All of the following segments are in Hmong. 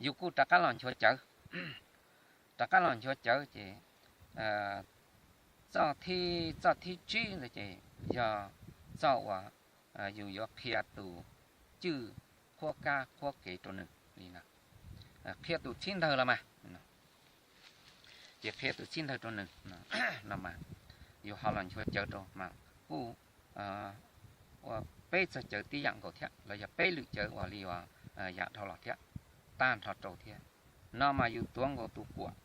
yus kuj rov qab los nchuav cawv. Rov qab los nchuav cawv ces txoj thib, txoj thib tsib ntawd ces yog txoj uas yus yuav qhia tus cwj qhuab kab qhuab kev rau nws li no. Qhia tus txhib ntawg los mas, ces qhia tus txhib ntawg rau nws no mas, yus ho los nchuav cawv rau mas kuj ua peb txog cawv tib yam nkaus thiab, los yog peb lwm cawv uas li uas yam dhau los thiab, tag nrho rau thiab. No mas yus tuav nkaus tus kuam,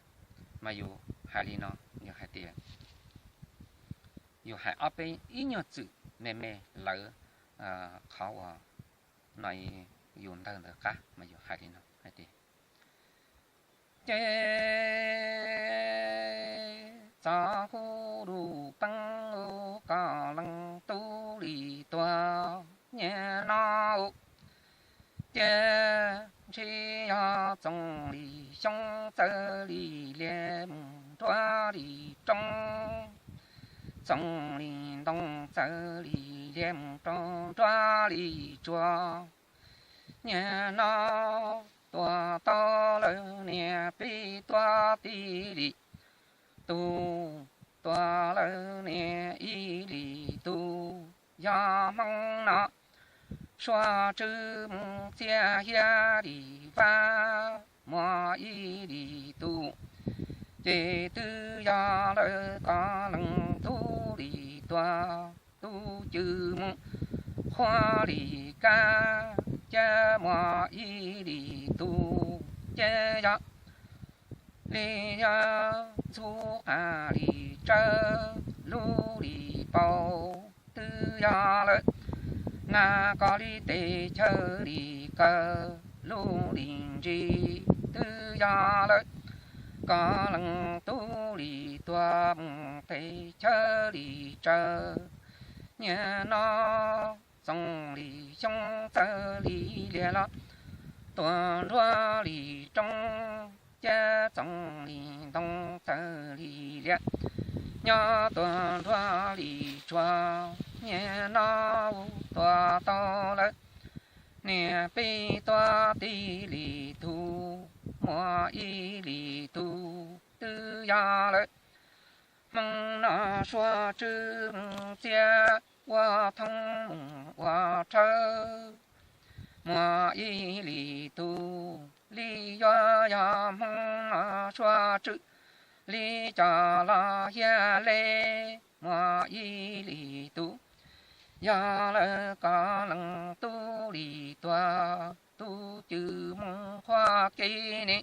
mas yus hais li no, yus hais tias, yus hais ob peb ib nyuag txwm me me lawv qhov uas no, yus ntawg ntawd qab mas yus hais li no hais tias, ces txo hu lus peeb ub koj leej tub li tuag niaj no ub, ces ntshe yog txoos li xyoob txawv li liaj mus nruab li roob, txoos li ntoo txawv li liaj mus rau nruab li tsuag. Niaj no tuag tau lawm niag peb tuag tib li tus, tuag lawm niag ib li tus, yog Hmoob no suav tswv mus txiaj hiab li vaj muaj ib li tus, ces twb yog lawm koj leej tub li tuag, tub cwj mus qhuab li kab, ces muaj ib li tus, ces yog li yog ntxhub qab li tsawv, lub li paus twb yog lawm, nas koj li tes chaw li kaw, lub li ntsis twb yog lawm, koj leej tub li tuag mus tes chaw li tsawv. Niaj no txoos li xyoob txawv li liaj los tuag nruab li roob, ces txoos li ntoo txawv li liaj nyob tuag nruab li tsuag. Niaj no ub tuag tau lawm niag peb tuag tib li tus, muaj ib li tus twb yog lawm, Hmoob no suav tswv mus txiaj ua thoob mus ua rhawv, muaj ib li tus li yuav yog Hmoob no suav tswv li coj los hiab le, muaj ib li tus yog lawm koj leej tub li tuag, tub cwj mus qhuab kev ne,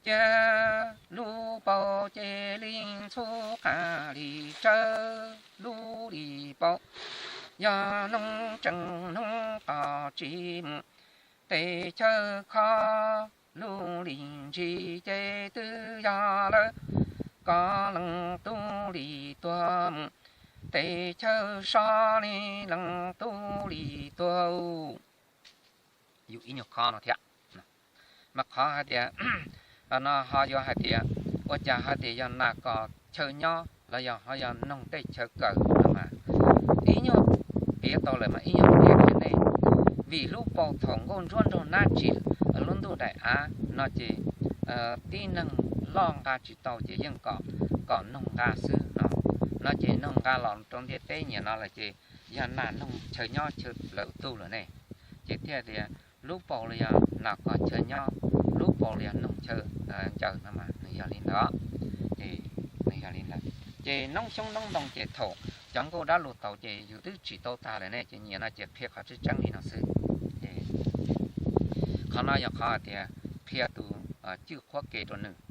ces lub paus ces li ntxhub qab li tsawv, lub li paus yog noog tsees noog qos tsis mus tes chaw khov, lub li ntsis ces twb yog lawm koj leej tub li tuag mus tes chaw sov li leej tub li tuag. Yus ib nyuag khob no thiab. Mas qhov hais tias no ho yuav hais tias ua cas hais tias yog nas kos chaw nyob los yog ho yog noog tej chaw kaw no mas, ib nyuag piav tau lawm mas ib nyuag piav rau nej, vim lub paus thaum nkauj ntsuab nrog nab tsim lub ntuj daim av no ces tib neeg loj nqa tsis tau ces yeej kom, kom noog nqa xwb no. No ces noog nqa los rau ntiaj teb nyiam no lawm ces yog nas noog chaw nyob chaw lawv tug lawm ne. Ces thiaj tias lub paus los yog nas kos chaw nyob, lub paus los yog noog chaw ncaws no mas nws yog li ntawd. Ces nws yog li ntawd. Ces noob xyoob noob ntoo ces thaum cov nkauj dab lus tau ces yus twb tsim tau tag lawm ne, ces nyiam no ces qhia qhov tseeb tseeb li no xwb. Qhov no yog qhov hais tias qhia tus cwj qhuab kev rau nws.